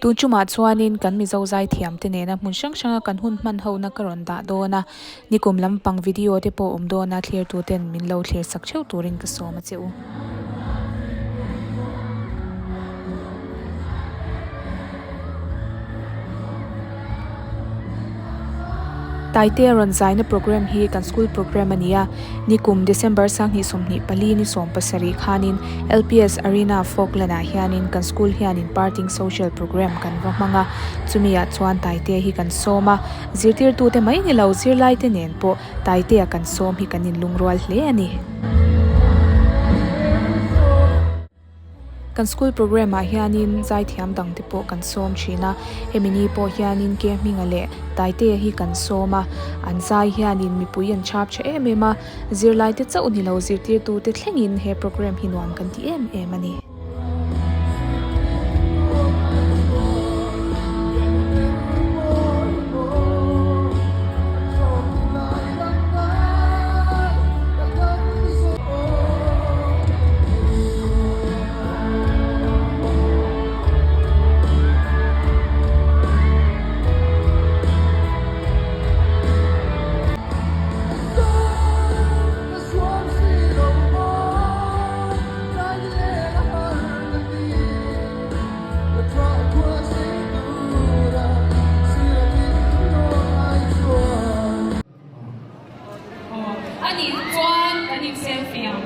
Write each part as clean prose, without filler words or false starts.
Tun tumah chuanin kan Mizo zaithiam te nena hmun hrang hranga kan hun hman hona ka rawn dah dawn a, nikum lampang video te pawh awm dawn a, thlirtu ten min lo thlir sak theuh turin ka sawm a che u. Taitea rawn zaina programme hi kan school programme a ni a, nikum December 2024 ni 17 khanin LPS Arena Falkland ah hianin kan school hianin parting social programme kan va hmang a, chumi ah chuan Taitea hi kan sawm a, zirtirtute mai ni lo zirlaite nen pawh Taitea kan sawm hi kan inlungrual hle a ni. Kan school programme ah hianin zaithiam dang te pawh kan sawm thin a, hemi ni pawh hianin ke hminga leh Taitea hi kan sawm a, an zai hianin mipui an chhap tha em em a, zirlai te chauh ni lo zirtirtu te thlengin he programme hi nuam kan ti em em a ni. A nih chuan kan in selfie ang.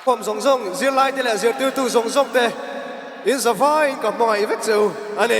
Khawm zawng zawng, zirlaite leh zirtirtu zawng zawng te in zavaiin ka hmangaih vek che u a ni.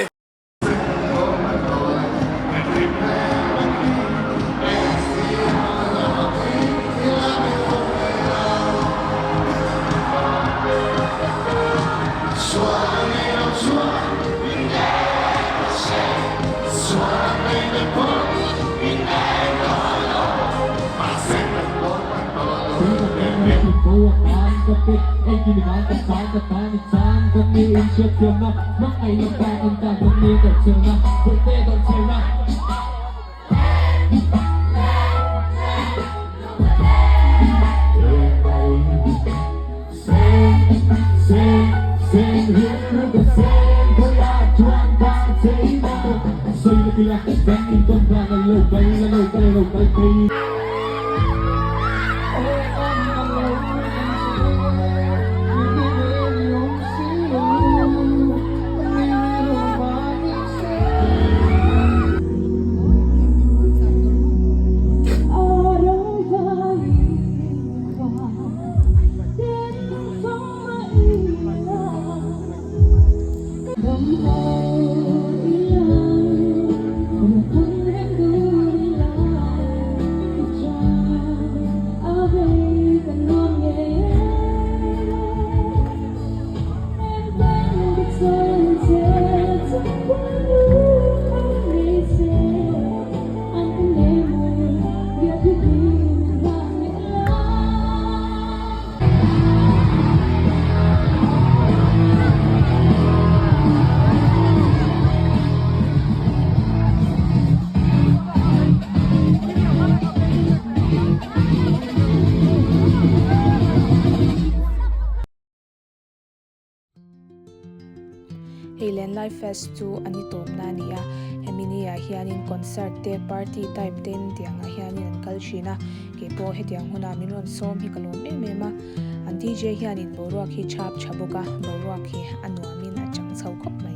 Lenlai Fest chu a ni tawpna a ni a, hemi ni ah hianin concert te party type ten tiang ah hianin an kal thin a, keipawh hetiang hunah min rawn sawm hi ka lawm em em a, an DJ hianin boruak hi chhap tha bawk a, boruak hi a nuamin a chang chho khawp mai.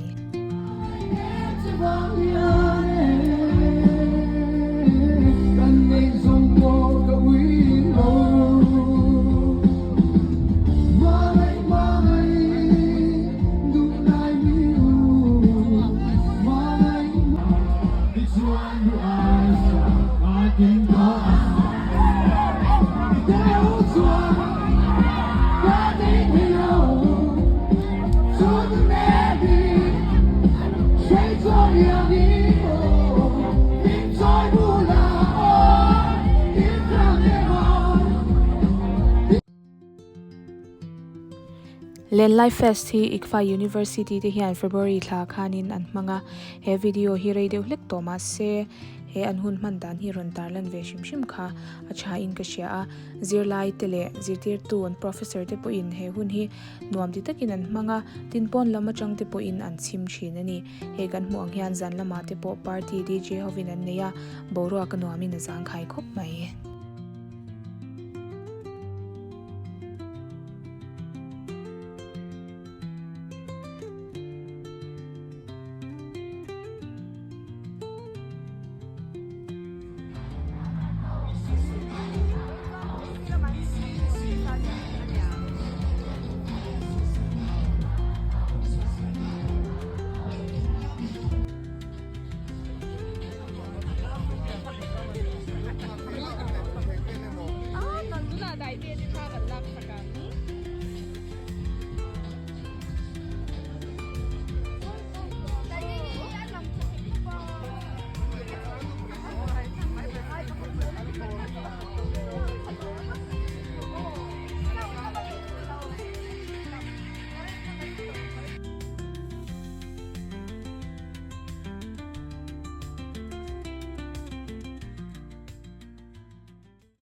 Lenlai Fest hi ICFAI University te hian February thla khanin an hmang a, he video hi rei deuh hlek tawh mahse he an hun hman dan hi rawn tarlan ve hrim hrim kha a tha in ka hria a, zirlai te leh zirtirtu an professor te pawhin he hun hi nuam ti takin an hmang a, tin pawn lam atang te pawhin an chhim thin a ni. Hei kan hmuh ang hian zan lamah te pawh party DJ hovin an nei a, boruak a nuamin a zangkhai khawp mai.